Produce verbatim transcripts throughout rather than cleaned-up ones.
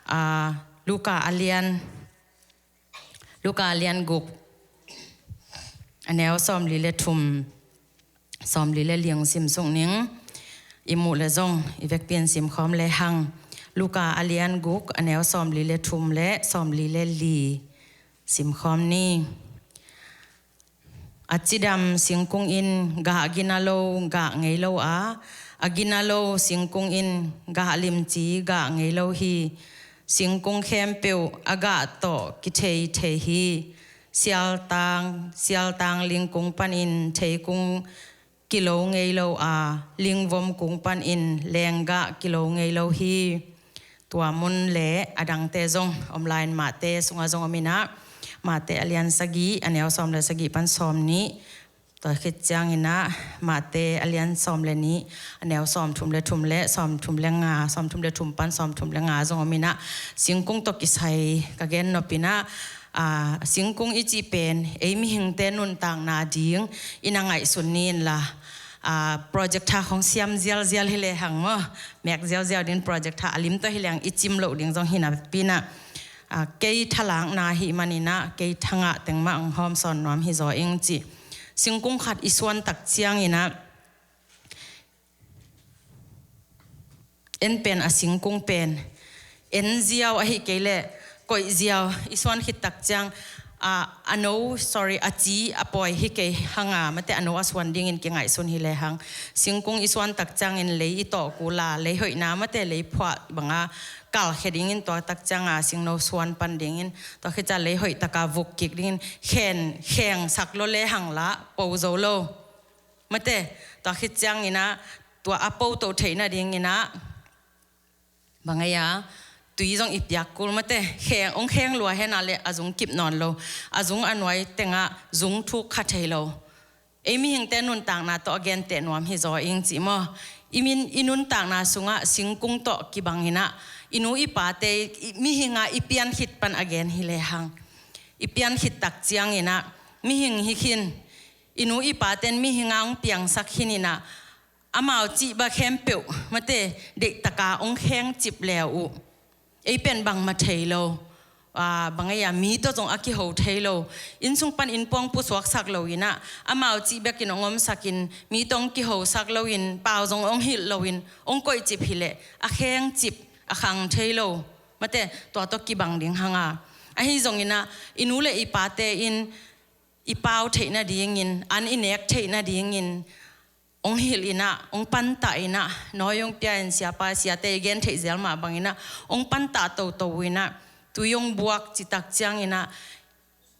ah, Luka a lian, Luka a lian guk, a neu sawmli le thum, sawmli le li sim suk ning. I muh le zong i vekpi in sim khawm le hang. Luka a lian guk, a neu sawmli le thum le sawmli le li sim khawm ni. A cidam singkung in gah gina lo gah ngei lo a, a gina lo singkung in gah limci gah ngei lo hi. Singkung khempeuh a gah tawh kithei thei hi. Sialtang, sialtang lingkung panin theikung kilo ngei lo a, lingvom kung panin lenggah kilo ngei lo hi. Tua mun le a dangte zong om lai-in Mate sungah zong om inah, Mate a lian sagih, a neu sawm le sagih pan sawm nih. Tua khit cianginah Mate a lian sawm le nih, a neu sawm thum le thum le sawm thum le nga, sawm thum le thum pan sawm thum le nga zong om inah, singkung tawh kisai ka gen nop inah, ah, singkung i cih pen ei mihingte nuntakna ding i na ngaihsun ni inla, ah, project tha khong siam zialzial hi lehang maw, mek ziauziau ding project tha a lim tawh hi lehang i cim loh ding zong hi napi inah, ah, kei thalakna hi maninah kei thangah teng mah ang hawm sawn nuam hi zaw ing cih. Singkung khat i suan tak cianginah, en pen a singkung pen en ziau ahi kei leh koih ziau i suan khit tak ciang, a, a no, sorry, a ci a pawi hi kei hanga, mate a no a suan dingin kingaihsun hi lehang. Singkung i suan tak ciangin lei i tawh kul a, lei hoihna mate lei phuah banga kalkhia dingin tua tak cianga singno suan pan dingin, tua khit ciang lei hoih taka vuk kik dingin khen, kheng sak lo lehang lah po zo lo. Mate, tua khit cianginah, tua a po to theih nadinginah, bang ei a, tui zong i piak kul mate, kheng, ong kheng lua hena le a zung kip nawn lo, a zung a nuai tengah zung thuk kha thei lo. Ei mihingte nuntakna tawh a genteh nuam hi zaw ing cih maw. I min, i nuntakna sungah singkung tawh kibanginah, i nu i pate, i, mihinga i pian khit pan a gen hi lehang. I pian khit tak cianginah, mihing hi khin, i nu i paten mihinga ong piangsak khin inah, amau cih bek khempeuh mate deihtaka ong kheng cip le uh, ei pen bangmah thei lo. Ah, bang ei a, mi tawh zong a kiho thei lo. Inn sung pan inn puang pusuaksak lo inah, amau cih bekin ong omsakin, mi tawh ong kihosak loin, pau zong ong hilh loin ong koih cip hi leh a kheng cip, a khang thei lo. Mate, tua tawh kibang ding hanga. Ahi zonginah, i nu le i pate in i pau theih nadingin, an i nek theih nadingin, ong hilh inah, ong pantah inah, nawi ong pia in, siapa siate i gen theih zel mah banginah, ong pantah toto inah, tui ong buak cih tak cianginah,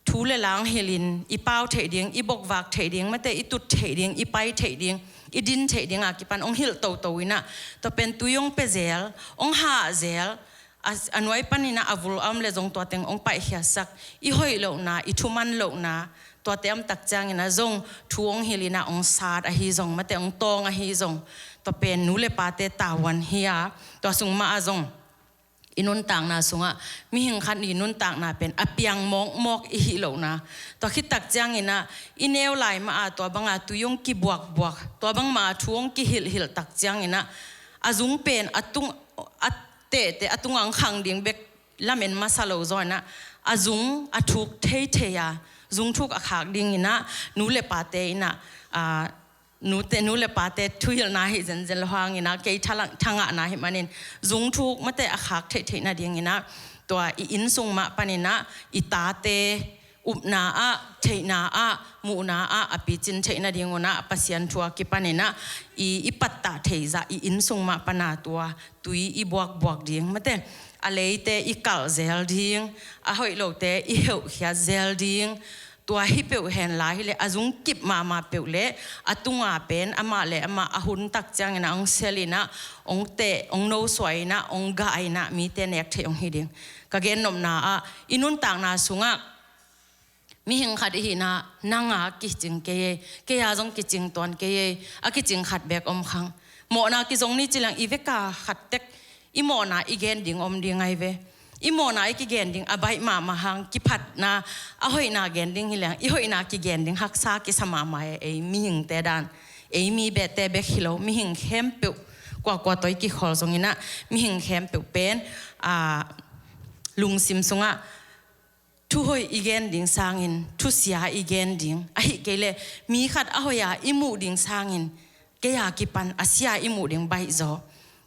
thu le la ong hilhin, i pau theih ding, i bokvak theih ding mate, i tut theih ding, i pai theih ding, i din theih dinga kipan ong hilh toto inah, tua pen tui ong pia zel, ong hah zel, a, a nuai paninah a vul a om le zong tua teng ong paihkhiasak, i hoih lohna, i thuman lohna, tuate om tak cianginah zong thu ong hilhinah ong sat ahi zong mate, ong tawng ahi zong, tua pen nu le pate tavuan hi a, tua sung mah ah zong i nuntakna sungah mihing khat i nuntakna pen a piang mawkmawk i hih lohna, tua khit tak cianginah i neu lai mah a tua banga tui ong kibuakbuak, tua bangmah a thu ong kihilhhilh tak cianginah, a zung pen a tung, a tehte a tungah ong khang ding bek lamen masa lo zaw inah, a zung a thuk theithei a, zung thuk a khak dinginah, nu le pate inah, a, nute, nu le pate thuhilhna hi zenzen lo hanginah, kei thalak, thangahna hi manin, zung thuk mate a khak theihtheih nadinginah, tua i inn sung mah paninah, i tate upna ah, theihna ah, muhna ah a picin theih nadingunah, Pasian thu a kipaninah, i, i pattah theihzah i inn sung mah pana tua tui i buakbuak ding mate, a leite i kalh zel ding, a hoih lote i heuhkhiat zel ding, tua hi peuh henla hileh a zung kip mahmah peuh leh a tunga pen amah le amah a hun tak cianginah ong sel inah, ong teh, ong nosuah inah, ong gah inah, mite nek theih ong hi ding. Ka gen nopna ah i nuntakna sungah mihing khat i hihna, nanga kicing kei ei, kei a zong kicing tuan kei ei, a kicing khat bek om khang. Mawhna kizong ni ci leng i veka khat tek i mawhna i gen ding om ding ai ve. I mawhna i kigen ding a baih mahmah hang, kiphatna, a hoihna gen ding hi leng i hoihna kigen ding haksa kisa mahmah e, ei mihingte dan. Ei mi behte bek hi lo, mihing khempeuh kuakua tawh i kikhol zongin ah, mihing khempeuh pen, aa, lungsim sungah thuhoih i gen ding sangin thusia i gen ding, ahih kei leh mi khat a hoih a i muh ding sangin kei a kipan a sia i muh ding baih zaw.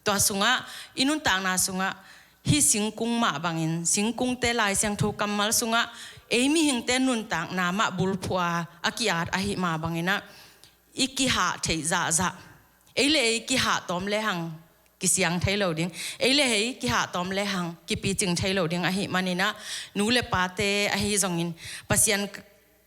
Tua sungah, i nuntakna sungah hih singkung mah bangin, singkungte Lai Siangtho kammal sungah ei mihingte nuntakna mah bulphuh a a ki-at ahih mah bangin ah, i kihah theih zahzah. Ei le ei kihah tawm lehang kisiang thei lo ding. Ei le ei kihah tawm lehang kipicing thei lo ding ahih manin ah, nu le pate ahi zongin, Pasian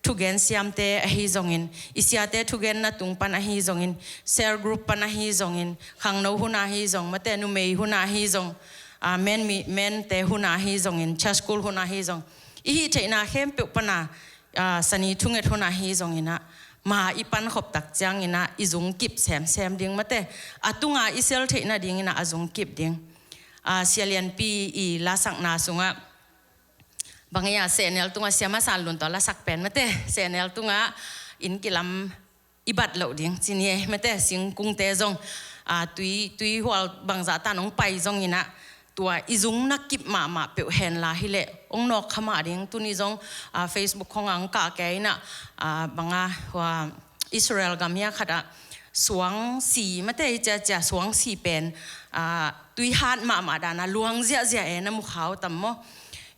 thugen siamte ahi zongin, i siate thugenna tung pan ahi zongin, cell group pan ahi zongin, khangno hun ahi zong, mate numei hun ahi zong, aa, men mi, mente hun ahi zongin, church school hun ahi zong, i hih theihna khempeuh pan a, aa, sani thunget hun ahi zongin ah, ma i pankhop tak ciangin ah i zung kip semsem ding, mate. A tunga i sel theihna dingin ah a zung kip ding. Aa, Sia Lianpi i lasakna sungah, bang ei a sehnel tungah, Sia Ma San Lun tawh lasak pen, mate, sehnel tungah inn kilam i bat loh ding ci ni e, mate, singkungte zong, aa, tui, tuihual bangzah tan hong pai zongin ah, tua i zung na kip mahmah peuh henla hileh hong nawk kha mah ding. Tuni zong, aa, Facebook khong ah hong kah kei in ah, aa, bang a, hua, Israel gam hia khat ah suang si, mate, hi ciacia suang si pen, aa, tui hat mahmah dan a luang ziahziah e, na mu kha uh tam maw?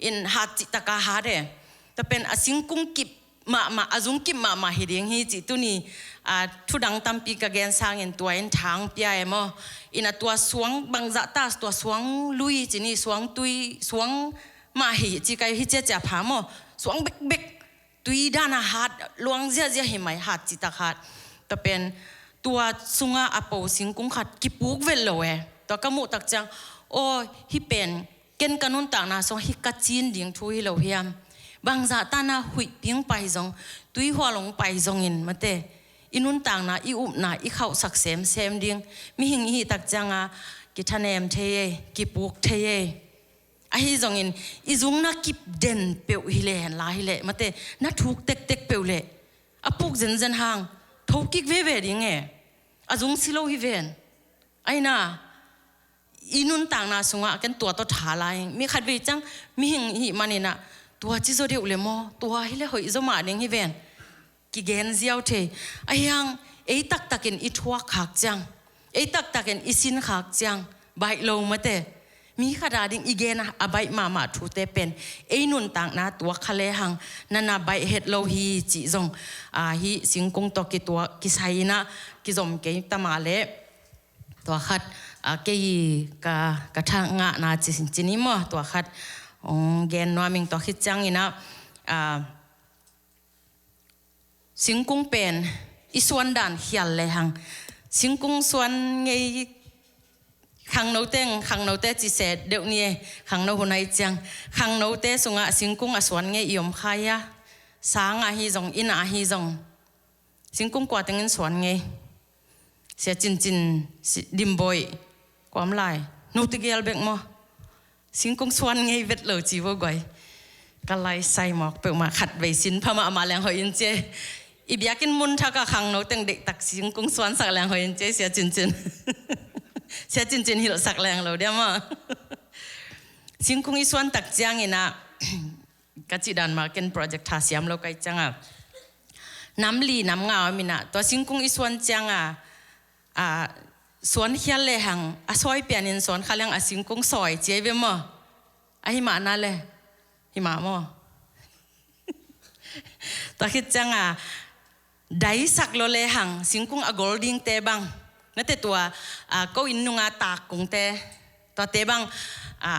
In hat cihtak a hat e. Tua pen a singkung kip mahmah, a zung kip mahmah hi ding hi cih tuni, aa, thudang tampi ka gen sangin tua in thang pia e maw? In a tua suang bangzah ta, tua suang lui ci ni, suang tui, suang mah hi ci kai hi ciacia pha maw? Suang bekbek, tui dan a hat, luang ziahziah hi mai, hat cihtak hat. Tua pen tua sungah a po singkung khat kipuk vet lo e. Tua ka muh tak ciang, aw, hih pen ken ka nuntakna sungah hih ka cin ding thu hi lo hiam? Bangzah tan a huih ping pai zong, tuihual hong pai zongin, mate, i nuntakna, i upna i khauhsak semsem ding. Mihing i hih tak ciang a kithanem thei e, kipuk thei e. Ahi zongin i zung na kip den peuh hileh henla hileh, mate, na thuk tektek peuh leh a puk zenzen hang tho kik veve ding e. A zung si lo hi ven. Ahi na, i nuntakna sungah ken tua tawh tha lai ing. Mi khat vei ciang mihing i hih manin ah, tua ci zaw deuh le maw, tua hileh hoih zaw mah ding hi ven, kigen ziau thei. Ahi hang ei taktakin i thuak khak ciang, ei taktakin i sin khak ciang, baih lo, mate. Mi khat a ding i gen a, a baih mahmah thute pen ei nuntakna tuak kha lehang na na baih het lo hi cih zong, aa, hih singkung tawh kituak kisai in ah kizom kei ta mah leh. Tua khat, aa, kei ka, ka thangahna ci, ci ni maw, tua khat hong gen nuam ing. Tua khit ciangin ah, aa, singkung pen i suan dan khial lehang, singkung suan ngei, khangno teng, khangnote ci se deuh ni e, khangno hun ahih ciang, khangnote sungah singkung a suan ngei i om kha hia? Sang ahi zong, inn ahi zong, singkung kua tengin suan ngei? Sia Cincin, si, Dimboi, kuam lai, note gel bek maw? Singkung suan ngei vet lo ci vo guai. Ka lai sai mawk peuhmah, khat vei sin pha mahmah leng hoih in ci e. I biakinn mun thak a khangno teng deihtak singkung suansak leng hoih in ci e, Sia Cincin. Sia Cincin hilhsak leng lo dia maw? Singkung i suan tak ciangin ah, ka cih dan mah ken project tha siam lo ka hih ciang a, nam li nam nga om in ah, tua singkung i suan ciang a, a, suan khial lehang a sawi pianin suan kha lehang a singkung sawi ci ahi ve maw? Ahi mah na le, hi mah maw? Tua khit ciang a, daisak lo lehang singkung a gol dingte bang, mate, tua, a, ko inn nunga tak kungte, tuate bang, a,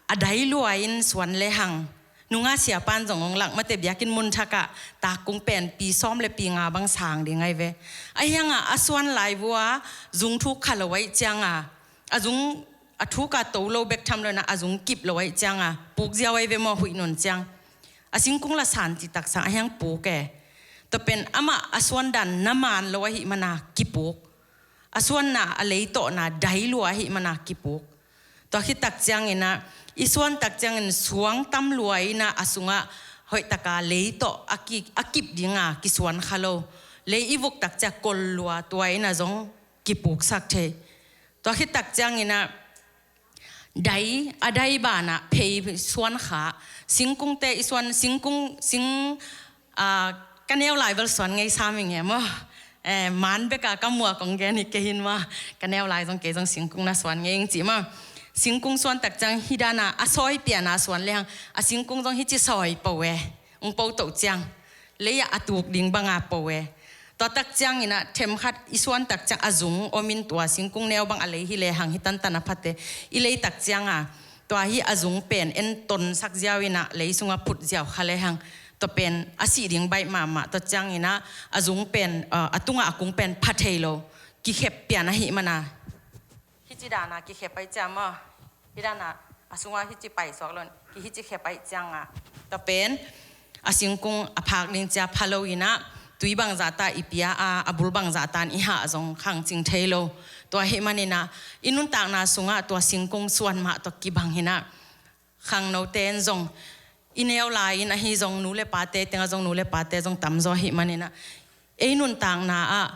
a dai lua in suan lehang, nunga siapan zong hong lak, mate, biakinn mun thak ah tak kung pen pi sawm le pi nga bang sang ding ahi ve. Ahi hang a, a suan lai vua zung thuk kha lo ahih ciang a, a zung a thuk a to lo bek tham lo in ah, a zung kip lo ahih ciang a puk ziau ahi ve maw, huih nun ciang. A singkung la san cihtak sang ahi hang puk e. Tua pen amah a suan dan na man lo ahih man a kipuk. A suanna, a leitawhna dai lua ahih man a kipuk. Tua khit tak ciangin ah, i suan tak ciangin suang tam lua in ah, a sungah hoih tak a leitawh a ki, a kip ding a kisuan kha lo, lei i vuk tak ciang kol lua, tua in ah zong kipuksak thei. Tua khit tak ciangin ah dai, a dai banah phei suan kha. Singkungte i suan, singkung, sing, ah, ka neu lai bel suan ngei sam ing e maw. Eh, man beka ka muak kong gen hi kei hin maw. Ka neu lai zong kei zong singkung na suan ngei ing ci maw. Singkung suan tak ciang hi dana a sawi piana suan lehang a singkung zong hi ci sawi po e. Ung po toh ciang lei ah a tuk ding banga po e. Tua tak ciangin ah themkhat i suan tak ciang a zung omin tua singkung neu bang a lei hi lehang hi tantan a phate. I lei tak cianga tua hi a zung pen en tonsak ziau in ah lei sunga phut ziau kha lehang tua pen a sih ding baih mahmah. Tua ciangin ah a zung pen, ah, a tunga a kung pen pha thei lo, kikhep pian ahih mana. Hici dana kikhep ai ciang maw. Hi dana a sunga hici paisuak lon ki hici khep ai cianga tua pen a singkung a phak ding cia pha lo in ah tui bangzah ta i pia a, a bul bangzah tan i hah zong khangcing thei lo. Tua ahih manin ah i nuntakna sungah tua singkung suan mah tawh kibang hi in ah khangnote in zong i neu lai-in ahi zong nu le pate tengah zong nu le pate zong tamzaw ahih manin ah ei nuntakna ah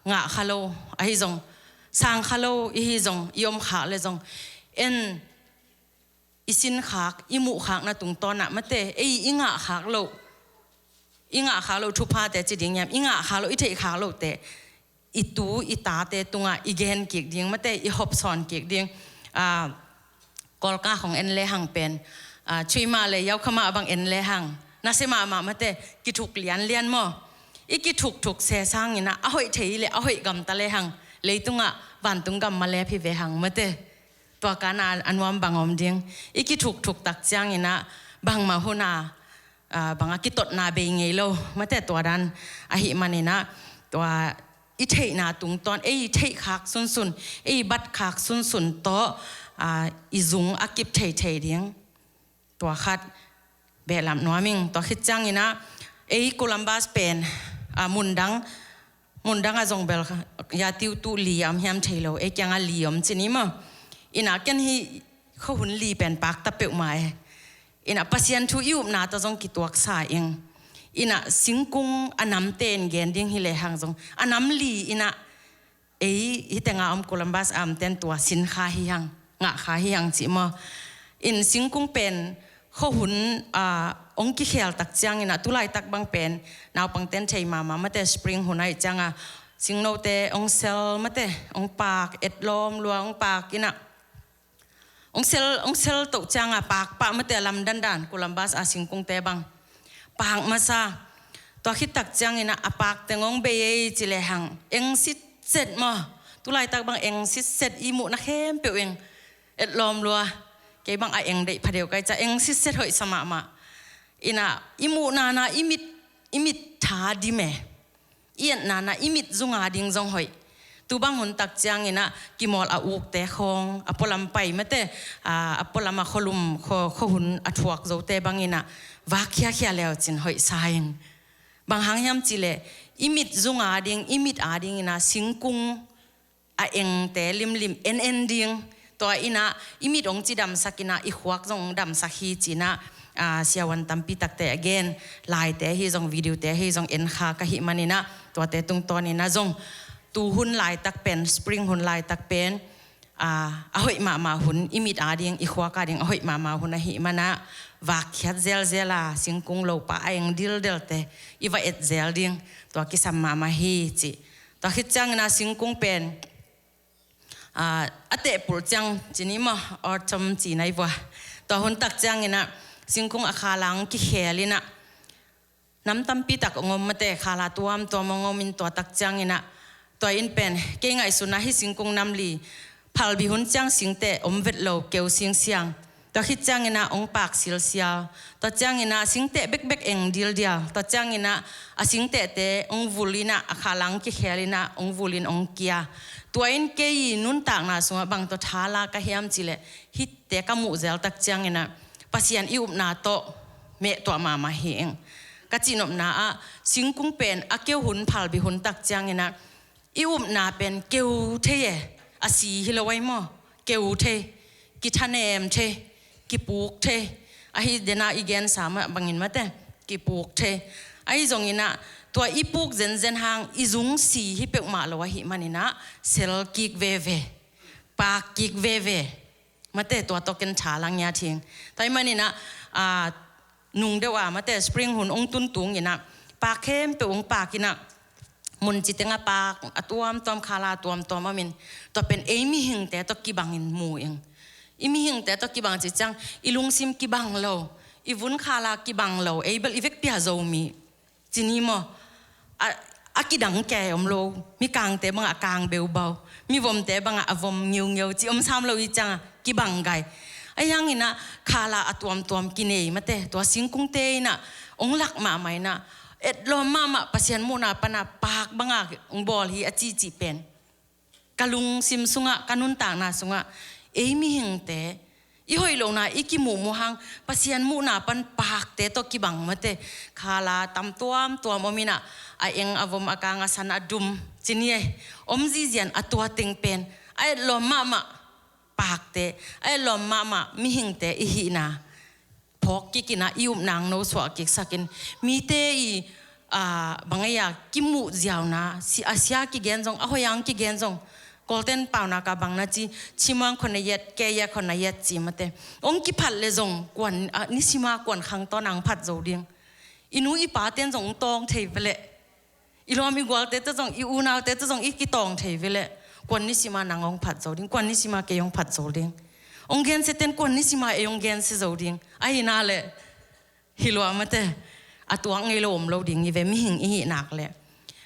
ngah kha lo ahi zong, sang kha lo i hi zong, i om khak le zong en i sin khak, i muh khakna tungtawn ah mate ei i ngah khak lo, i ngah khak lo thuphate ci ding hiam, i ngah khak lo, i theih khak lote i tu i tate tungah i gen kik ding mate i hopsawn kik ding. Ah, Kawlka khong en lehang pen, ah, chuimah le yaukhama bang en lehang nasia mahmah mate kithuk lianlian maw. I kithukthuk se sangin ah a hoih thei le a hoih gamta lehang leitungah vantung gam malep hi ve hang mate. Tua kana a nuam bang om ding. I kithukthuk tak ciangin ah bangmah huna, ah, banga kitotna bei ngei lo mate tua dan ahih manin ah tua i theihna tungtawn, ei i theih khak sunsun, ei i bat khak sunsun tawh, ah, i zung a kip theithei ding. Tua khat behlap nuam ing. Tua khit ciangin ah ei Columbus pen, ah, mundang, mundang a zong bel ya tiu tu li a om hiam thei lo, ei kiangah li om ci ni maw. In ah ken hi khuahun li pen pakta peuhmah e. In ah Pasian thu i upna tawh zong kituaksa ing. In ah singkung a namte in gen ding hi lehang zong a nam li in ah ei hi tenga om Columbus a omten tua sin kha hi hang, ngah kha hi hang ci maw. In singkung pen khuahun, ah, ong kikhel tak ciangin ah tulaitak bang pen naupangten thei mahmah mate spring hun ahih cianga singnote ong sel mate ong pak, et lawm lua ong pak in ah ong sel, ong sel toh cianga pakpah mate a lamdandan Columbus a singkungte bang pak masa. Tua khit tak ciangin ah a pak teng ong bei ei ci lehang eng sitset maw. Tulaitak bang eng sitset i muhna khempeuh eng, et lawm lua. Kei bang a eng deih phadeuh kai ca eng sitset hoihsa mahmah. In ah i muhna na i mit, i mit tha dim e. I etna na i mit zunga ding zong hoih. Tu bang hun tak ciangin ah kimawl a ukte khawng a pualam pai mate, ah, a pualam a khualum, khua, khuahun a thuak zote bangin ah vak khiakhia leucin hoihsa ing. Bang hang hiam ci leh i mit zunga ding, i mit a dingin ah singkung a engte limlim en en ding. Tua in ah i mit ong ci damsak in ah i khuak zong ong damsak hi ci in ah, ah, siavuan tampi takte a gen, laite hi zong, videote hi zong en kha ka hih manin ah tuate tungtawn in ah zong tu hun laitak pen, spring hun laitak pen, ah, a hoih mahmah hun, i mit a ding, i khuak a ding a hoih mahmah hun ahih man ah vak khiat zelzel a singkung lopa a eng dildelte i va et zel ding, tua kisam mahmah hi ci. Tua khit ciangin ah singkung pen, ah, a tehpulh ciang ci ni maw, autumn ci nai vua. Tua hun tak ciangin ah singkung a khalang kikhel in ah nam tampi tak ong om mate, khala tuamtuam ong om in tua tak ciangin ah tua in pen kei ngaihsun ah hi singkung nam li phalbi hun ciang singteh om vet lo, keu singsiang. Tua khit ciangin ah ong pak silsial. Tua ciangin ah singteh bekbek eng dildial. Tua ciangin ah a singtehte ong vul in ah a khalang kikhel in ah ong vul in ong kia. Tua in kei nuntakna sungah bang tawh thala ka hiam ci leh hihte ka muh zel tak ciangin ah Pasian i upna tawh meh tuah mahmah hi ing. Ka cihnopna ah singkung pen a keu hun, phalbi hun tak ciangin ah i upna pen keu thei e, a si hi lo ai maw. Keu thei, kithanem thei, kipuk thei. Ahi dena i gensa mah bangin mate, kipuk thei. Ahi zongin ah tua i puk zenzen hang i zung si hi peuhmah lo ahih manin ah sel kik veve. paak kik veve. Mate, tua tawh ken tha la ngiat hing. Tua ahih manin ah, a, nung deuh a, mate, spring hun ong tun tungin ah, paak khempeuh ong paakin ah, mun ci teng a paak a tuamtuam, khala a tuamtuam om in, tua pen ei mihingte tawh kibangin mu ing. I mihingte tawh kibang ci ciang, i lungsim kibang lo, i vun khala kibang lo, ei bel i vekpi-a Zomi ci ni maw. A, a kidang kei om lo, mikangte bangah a kang beubau, mivomte bangah a vom ngiungiu ci om sam lo i ciang a kibang gai. Ahi hangin ah khala a tuamtuam kinei, mate, tua singkungte in ah ong lak mahmah in ah, etlawm mahmah, Pasian muhna pan a paak banga ong bawl hi a cihcih pen ka lungsim sungah, ka nuntakna sungah, ei mihingte i hoih lohna i kimuhmuh hang, Pasian muhna pan paakte tawh kibang, mate, khala tam tuamtuam om in ah, a eng a vom, a kang a san, a dum ci ni e, om zizian, a tua teng pen a etlawm mahmah paakte, a etlawm mahmah mihingte i hihna phawk kik in ah, i upna ong nosuah kiksakin, mite i, a, bang ei a, kimuh ziauna, si-, a sia kigen zong, a hoih a ong kigen zong, Kawlten paunak a bang na ci, chim a ong khon a yet, kei a khon a yet ci, mate, ong kiphat leh zong kuan, a, nisima kuan khang tawh nang phat zo ding. I nu i paten zong ong tawng thei ve leh, i lawm i gualte tawh zong, i unaute tawh zong i kitawng thei ve leh, kuan nisima nang ong phat zo ding, kuan nisima kei ong phat zo ding. Ong gensia ten kuan nisima ei ong gensia zo ding. Ahi na leh, hi lua, mate, a tuak ngei lo om lo ding hi ve, mihing i hih nak leh.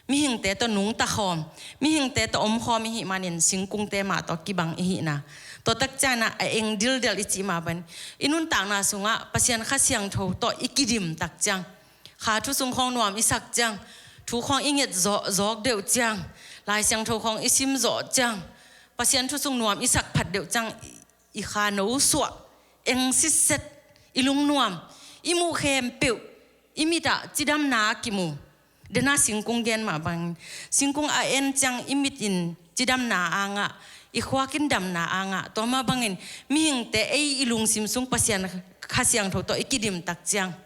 Mihingte tawh nungta khawm, mihingte tawh om khawm i hih manin singkungte mah tawh kibang i hihna. Tua tak ciangin ah a eng dildel i cih mah bangin, i nuntakna sungah Pasian Kha Siangtho tawh i kidim tak ciang, kha thu sung khawng nuam i sak ciang, thu khawng i nget zawh, zawk deuh ciang, Lai Siangtho khawng i sim zawh ciang, Pasian thu sung nuam i sak phat deuh ciang, i, i kha nosuah, eng sitset, i lungnuam, i muh khempeuh i mit ah cidamna a kimu. Dena singkung gen mah bangin, singkung a en ciang i mit in cidamna a ngah, i khuak in damna a ngah, tua mah bangin mihingte ei i lungsim sung Pasian Kha Siangtho tawh i kidim tak ciang,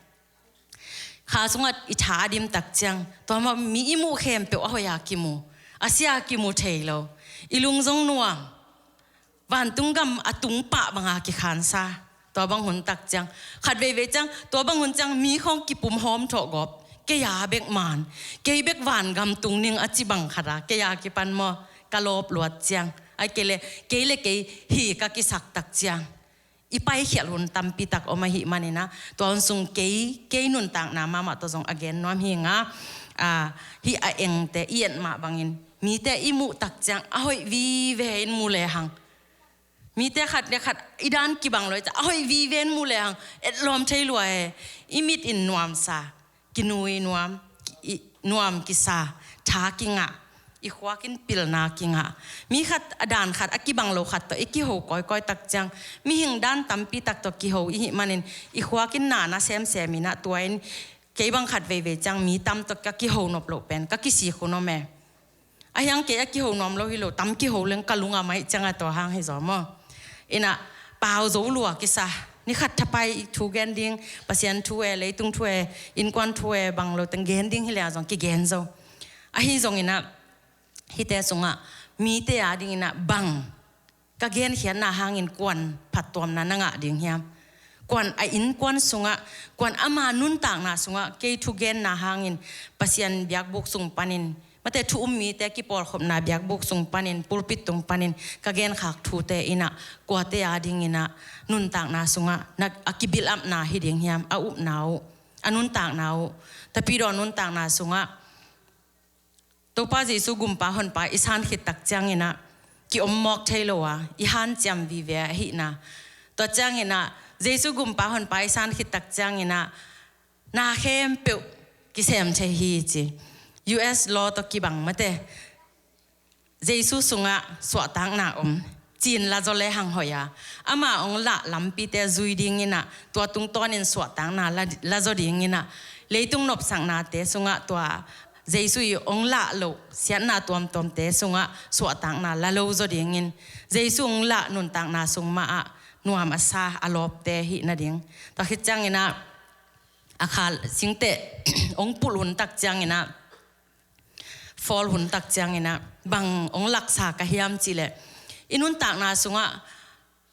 kha sungah i tha a dim tak ciang, tua mah mi i muh khempeuh a hoih a kimu, a sia a kimu thei lo. I lung zong nuam, vantung gam a tung pah banga kikhansa. Tua bang hun tak ciang, khat veivei ciang, tua bang hun ciang mi khawng kipum hawm thawh gawp, kei a bek man, kei bek van gam tung ning a ci bang khat a, kei a kipan maw, ka lawp luat ciang, ahih kei leh kei le kei hi ka kisak tak ciang, i paikhialh hun tampi tak om ahih manin ah, tua hun sung kei, kei nuntakna mahmah tawh zong a gen nuam hi ing a, a, hih a engte i et mah bangin, mite i muh tak ciang a hoih vive in mu lehang, mite khat le khat i dan kibang lo i ciang a hoih vive in mu lehang, etlawm thei lua e. I mit in nuamsa, kinui nuam, ki-, i, nuam kisa, tha kingah, i khuak in pilna kingah. Mi khat a dan khat, a kibang lo khat tawh i kiho kawikawi tak ciang, mihing dan tampi tak tawh kiho i hih manin, i khuak in na na semsem in ah, tua in kei bang khat veivei ciang mi tam tawh ka kiho nop loh pen ka kisik hun om e. Ahi hang kei a kiho nuam lo hi lo, tam kiho leng ka lung a maih ciang a, tua hang hi zaw maw. In ah pau zo lua kisa, ni khat thapai thu gen ding, Pasian thu e, leitung thu e, innkuan thu e, bang lo teng gen ding hi leh zong kigen zo. Ahi zongin ah, hihte sungah mite a dingin ah bang ka genkhiatna hangin kuan phattuamna na ngah ding hiam? Kuan a innkuan sungah, kuan ama nuntakna sungah kei thugenna hangin Pasian biakbuk sung panin, mate, thu um mite kipawlkhopna biakbuk sung panin, pulpit tung panin ka genkhak thute in ah kuate a dingin ah nuntakna sungah na, a kibuild upna hi ding hiam? A upna uh, a nuntakna uh, Tapidaw nuntakna sungah Topa Jesu gumpa honpa i san khit tak ciangin ah, ki-om mawk thei lo a, i hanciam vive ahihna. Tua ciangin ah, Jesu gumpa honpa i san khit tak ciangin ah, na khempeuh kisem thei hi ci. U S law tawh kibang mate. Jesu sungah suahtakna om. Cin la zaw lehang hoih a, ama hong lah lampite zui dingin ah, tua tungtawnin suahtakna la, la zaw dingin ah, leitung nopsaknate sungah tua Jesu i hong lah loh siatna tuamtuamte sungah suahtakna la lo zaw dingin, Jesu hong lah nuntakna sung mah ah nuam a sa a lawpte hih nading. Tua khit ciangin ah, a khal singteh hong pulh hun tak ciangin ah, fall hun tak ciangin ah, bang hong laksa ka hiam cih leh, i nuntakna sungah,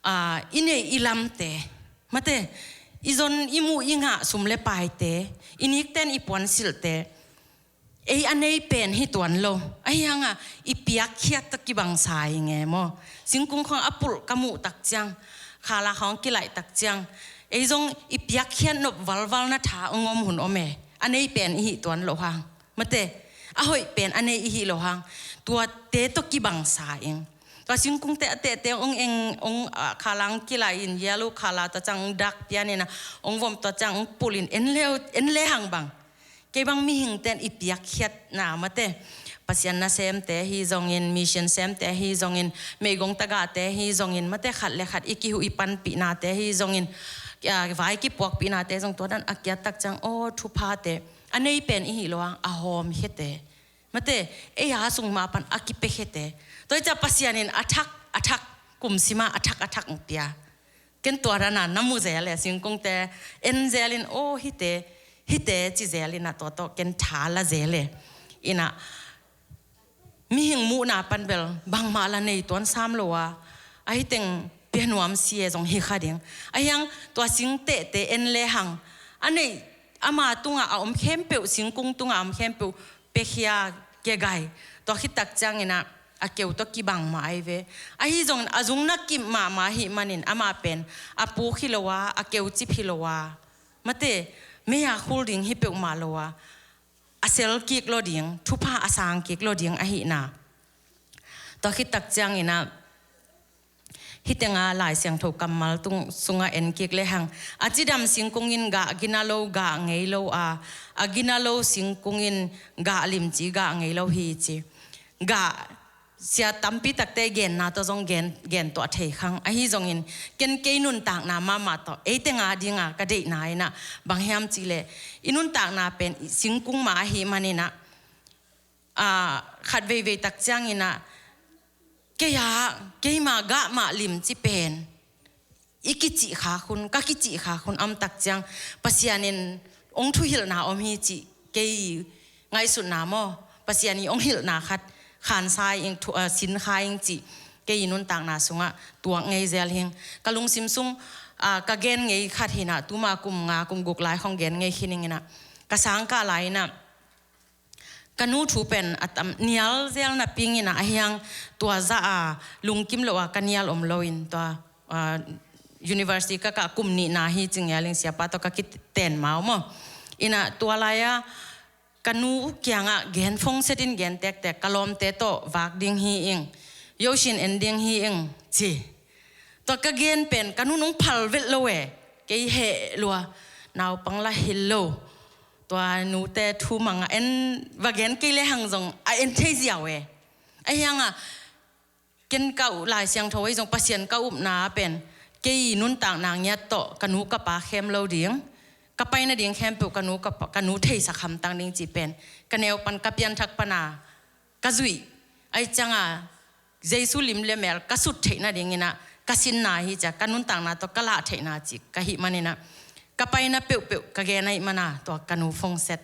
aa, i neih i lamte, mate, i zon i muh i ngah sum le paite, i nikten i puansilhte, ei a nei pen hi tuan lo. Ahi hangah i piakkhiat tawh kibangsa i nge maw? Singkung khawng a pulh ka muh tak ciang, khala khawng kilaih tak ciang, ei zong i piakkhiat nop valval na tha hong om hun om e. A nei pen i hi tuan lo hang, mate, a hoih pen a nei i hi lo hang, tuate tawh kibangsa ing. Tua singkungte a tehte hong eng, hong, ah, khala hong kilaih in, yellow khala tua ciang hong dak pian in ah, hong vom tua ciang hong pulh in, en le, en le hang bang. Kei bang mihingten i piakkhiatna, mate, Pasian nasemte hi zongin, mission semte hi zongin, meigong tagahte hi zongin, mate, khat le khat i kihuh i panpihnate hi zongin, ah, vai kipuakpihnate zong tua dan a kiat tak ciang, aw, thuphate a nei pen i hi lo hang, a hawmkhiate, mate, ei a sung mah pan a kipiakhete. Tua hi ciah Pasian in a thak, a thak, kum sima a thak, a thak hong pia. Ken tua dana na mu zel e, singkungte en zel in, aw, hite, hite ci zel in ah tua tawh ken tha la zel e. In ah mihing muhna pan bel bangmah la nei tuan sam lo a, ahi teng pia nuam si e zong hi kha ding. Ahi hang tua sing tehte en le hang, a neih ama tungah a om khempeuh, singkung tungah a om khempeuh, pekhia, kegai, tua khit tak ciangin ah a keu tawh kibang mah ai ve. Ahi zongin a zung na kip mahmah ahih manin amah pen a puk hi lo a, a keu cip hi lo a, mate, mei a khul ding hi peuhmah lo a, a sel kik lo ding, thupha a sang kik lo ding ahihna. Tua khit tak ciangin ah hitenga Lai Siangtho kammal tung sungah en kik le hang, a cidam singkung in gah gina lo, gah ngei lo a, a gina lo singkung in gah limci, gah ngei lo hi ci. Gah, sia tampi takte genna tawh zong gen, gen tuah thei khang. Ahi zongin ken kei nuntakna mahmah tawh, eite nga dinga ka deihna in ah bang hiam cih leh, i nuntakna pen i singkung mah ahih manin ah, ah, khat veivei tak ciangin ah, kei ah, keima gah mah limci pen i kicih khak hun, ka kicih khak hun a om tak ciang, Pasian in hong thuhilhna om hi cih kei ngaihsutna maw, Pasian in hong hilhna khat khansa ing, thu, ah, sinkha ing cih kei nuntakna sungah tuak ngei zel hing. Ka lungsim sung, ah, ka gen ngei khat hi in ah, tuma kum nga, kum guk lai khong gen ngei khin ing in ah, ka sangkah lai in ah, ka nu thu pen a tam, nial zel napi ing in ah, ahi hang tua zah a lungkim lo a ka nial om lo in, tua, ah, university ka kah kum nihna hi ci ngial ing, siapa tawh ka kiten mau maw. In ah tua lai-a ka nu kiangah gen phone set in gen tektek, ka lawmte tawh vak ding hi ing, yosin en ding hi ing ci. Tua ka gen pen ka nu nung phal vet lo e, kei heh lua, naupang la hil lo. Tua nute thu mangah en, va gen kei le hang zong a en thei ziau e. Ahi hangah ken ka up, Lai Siangtho ahi zong, Pasian ka upna pen kei nuntakna ngiat tawh ka nu ka pa khem lo ding, ka pai nading khempeuh ka nu, ka pa, ka nu theisak hamtang ding cih pen ka neu pan, ka pianthak pana ka zuih. Ahi cianga Jesu lim le mel ka sut theih nadingin ah ka sinna hi cia, ka nuntakna tawh ka lah theihna cih ka hih manin ah, ka paina peuhpeuh ka gen ahih mana tua ka nu phone set.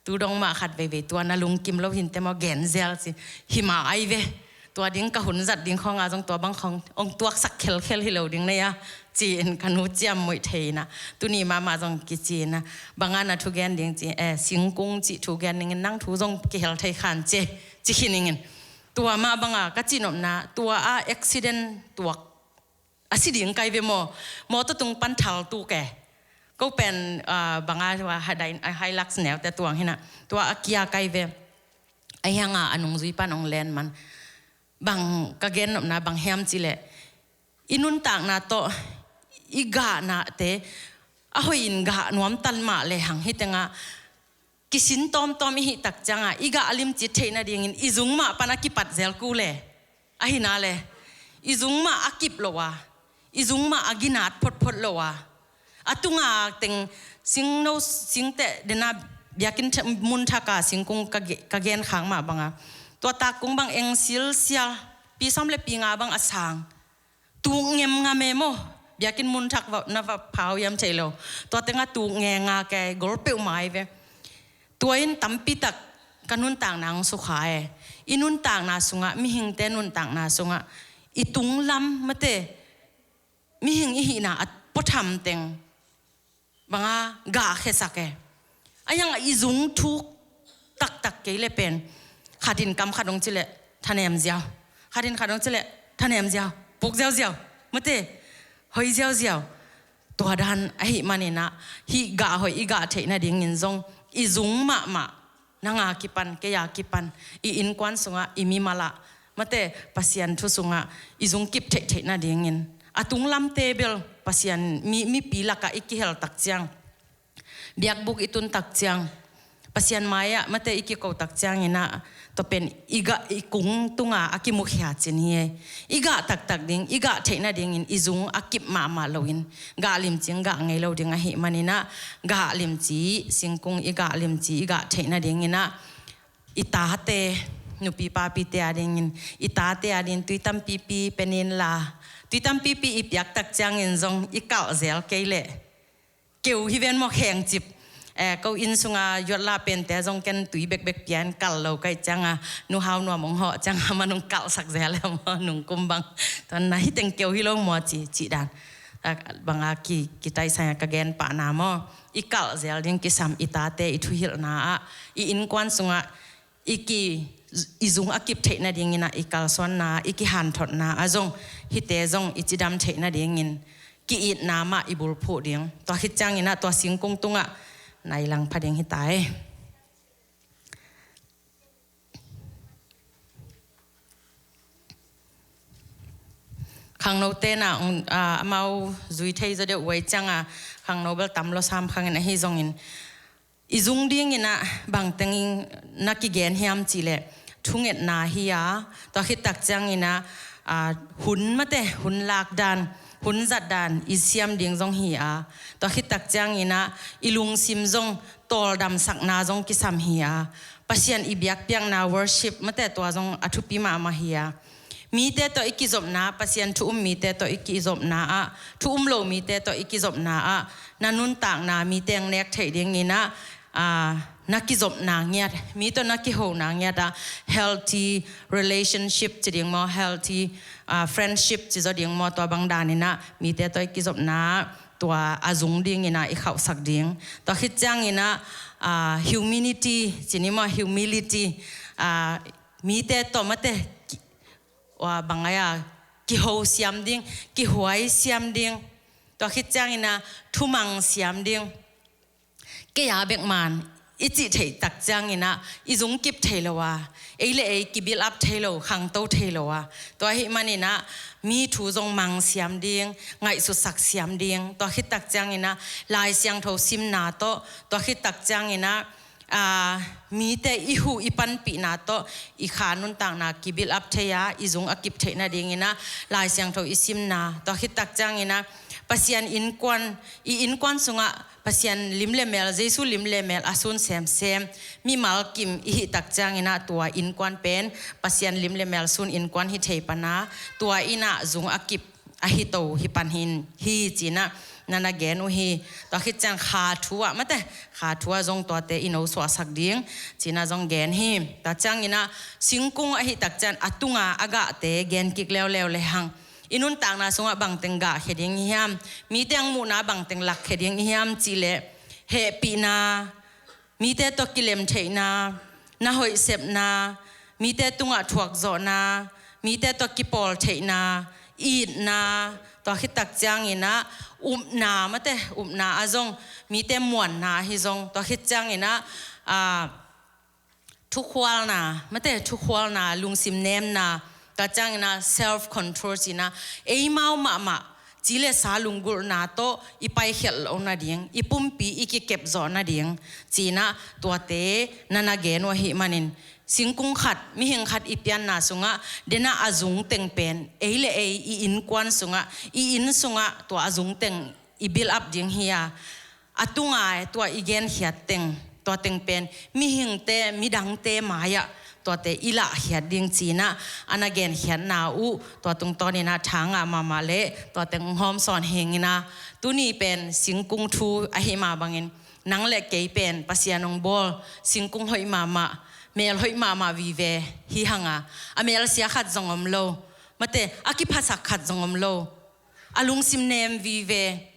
Tu dong mah khat veivei tua na lungkim lo hinte maw, gen zel ci. Hi mah ai ve. Tua ding ka hun zat ding khawngah zong tua bang khawng hong tuaksak khelkhel hi lo ding nei a, ci-in ka nu ciammuih thei in ah, tuni mahmah zong kici in ah, banga na thugen ding ci, eh, singkung cih thugen dingin, nang thu zong kihel thei khan ci, ci khin ingin. Tua mah banga ka cihnopna, tua a accident tuak a si ding kai ve maw, mawtaw tung pan thal tuk e. Ko pen, ah, banga tua Hilux neute tuang hi in ah, tua a kia kai ve. Ahi hanga a nungzui pan hong len man. Bang ka gennopna bang hiam cih leh, i nuntakna tawh i gahnate a hoihin gah nuam tan mah le hang, hi tengah kisin tawmtawm i hih tak cianga i gah a limci theih nadingin i zung mah pan a kipat zel kul e. Ahi na le, i zung mah a kip lo a, i zung mah a ginat photphot lo a, a tunga teng singno, singteh dena biakinn mun thaka singkung ka ge-, ka gen khak mah banga, tua takkung bang eng silsial, pi sawm le pi nga bang a sang, tuk ngemngam e maw. Biakinn mun thak va, na va phau hiam thei lo. Tua tengah tuk nge nga ke, gol peuhmah ai ve. Tua in tampitak ka nuntakna hong sukha e. I nuntakna sungah, mihingte nuntakna sungah i tunglam mate, mihing i hihna a puatham teng banga gah khesak e. A hiang i zung thuk taktak kei le pen, khatin kam khat hong ci le thanem ziau, khatin khat hong ci le thanem ziau, puk ziauziau mate, hoi ziauziau. Tua dan ahih maninah, hih gah hoih i gah theih nadingin zong i zung mahmah, nanga kipan, keia kipan, i innkuan sungah, i mimalah mate, Pasian thu sungah i zung kip theihtheih nadingin, a tunglamte bel Pasian mi, mipi lakah i kihel tak ciang, biakbuk i tun tak ciang, Pasian mai-ah mate i kiko tak cianginah, tua pen i gah, i kung tunga a kimukhia cin hi e. I gah taktak ding, i gah theih nadingin i zung a kip mahmah loin, gah limci in gah ngei lo ding ahih maninah, gah limci, singkung i gah limci i gah theih nadinginah, i tate, nupi papite a dingin, i tate a dingin tui tampipi penin la, tui tampipi i piak tak ciangin zong i kalh zel kei leh keu hi ven maw, khengcip. Eh, ko inn sunga yuatla pente zong ken tui bekbek pian kalh lo ka hih cianga, nu Hau Nuam hong hawh cianga, man hong kalhsak zel e maw, nungkum bang. Tua na hi teng keu hi lo maw ci, cih dan. Ah, banga ki, kitaisai a ka gen pahna maw. I kalh zel ding kisam, i tate i thuhilhna ah, i innkuan sungah i ki, i zung a kip theih nadinginah i kalsuanna, i kihanthotna ah zong, hihte zong i cidam theih nadingin ki-itna mah i bulphuh ding. Tua khit cianginah tua singkung tungah nai langpha ding hi ta e. Khangno tenah, um, ah, amau zui thei zaw deuh uh ahih cianga, khangno bel tam lua sam khangin ahi zongin, i zung dinginah bangteng na kigen hiam cihleh, thungetna hi a, tua khit tak cianginah, ah, hun mate, hun lak dan, hun zat dan i siam ding zong hi a, tua khit tak cianginah i lungsim zong tawldamsakna zong kisam hi a, Pasian i biakpiakna, worship mate, tua zong a thupi mahmah hi a. Mite tawh i kizopna, Pasian thu um mite tawh i kizopna ah, thu um lo mite tawh i kizopna ah, na nuntakna mite hong nek theih dinginah, ah, na kizopna ngiat, mi tawh na kihona ngiat ah, healthy relationship ci ding maw, healthy, ah, friendship ci zaw ding maw, tua bang daninah mite tawh i kizopna ah, tua a zung dinginah i khauhsak ding. Tua khit cianginah, ah, humility ci ni maw, humility, ah, mite tawh mate, ki-, ua, bang ai a, kiho siam ding, kihuai siam ding. Tua khit cianginah thumang siam ding. Kei a bek man i cih theih tak cianginah i zung kip thei lo a, ei le ei ki-build up thei lo, khangto thei lo a. Tua ahih maninah mi thu zong mang siam ding, ngaihsutsak siam ding. Tua khit tak cianginah Lai Siangtho simna tawh, tua khit tak cianginah, ah, mite i huh i panpihna tawh i kha nuntakna ki-build up thei a, i zung a kip theih nadinginah Lai Siangtho i simna, tua khit tak cianginah Pasian innkuan, i innkuan sungah Pasian lim le mel, Jesu lim le mel a sun semsem mimal kim i hih tak cianginah tua innkuan pen Pasian lim le mel sun innkuan hi thei pan a, tua innah zung a kip a hi to hi pan hi, hi cinah na na gen uh hi. Tua khit ciang kha thu ah mate, kha thu ah zong tuate i no suahsak ding cinah zong gen hi. Tua cianginah singkung ahih tak ciang a tunga a gahte gen kik leuleu le hang. I nuntakna sungah bangteng gahkhia ding i hiam? Mite hong muhna bangteng lakkhia ding i hiam cihleh, hehpihna, mite tawh kilemtheihna, na hoihsepna, mite tungah thuakzawhna, mite tawh kipawltheihna, itna, tua khit tak cianginah upna mate, upna ah zong mite muanna ahi zong, tua khit cianginah, ah, thukhualna mate, thukhualna, lungsim nemna, tua cianginah self control cinah, eimau mahmah ci le sa lunggulhna tawh i paikhiat loh nading, i pumpi i kikep zawh nading cinah tuate na na gen uh ahih manin, singkung khat, mihing khat i pianna sungah denah a zung teng pen ei le ei i innkuan sungah, i inn sungah tua a zung teng i build up ding hi a, a tunga tua i genkhiat teng, tua teng pen mihingte, midangte mai-ah tuate i lahkhiat ding cinah a na genkhiatna uh, tua tungtawninah tha ngah mahmah le tua teng hawm sawn hi ing inah, tuni pen singkung thu ahih mah bangin, nang le kei pen Pasian hong bawl singkung hoih mahmah, mel hoih mahmah vive hi hang a, a mel sia khat zong om lo. Mate, a kiphasak khat zong om lo. A lungsim nem vive.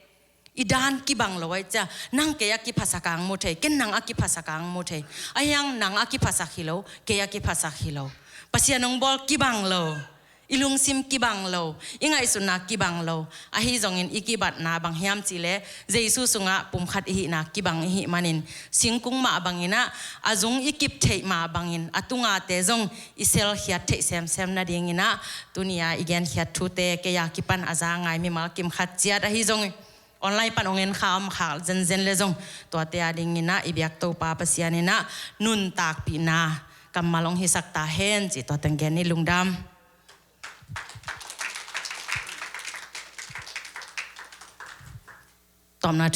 I dan kibang lo ahih ciang, nang kei a kiphasak a hong mu thei, ken nang a kiphasak a hong mu thei. Ahih hang nang a kiphasak hi lo, kei a kiphasak hi lo. Pasian hong bawl kibang lo. I lungsim kibang lo, i ngaihsutna kibang lo. Ahi zongin i kibatna bang hiam cih leh, Jesu sungah pumkhat i hihna kibang i hih manin, singkung mah bangin ah, a zung i kip theih mah bangin, a tungate zong i selkhiat theih semsem nadingin ah, tuni-a i genkhiat thute kei a kipan a za ngai mimal kim khat ciat ahi zongin, online pan hong en kha om kha zenzen leh zong, tuate a dingin ah i biak Topa Pasian in ah nuntakpihna kammal hong hisak ta hen cih tua teng gen ni. Lungdam. Tawpna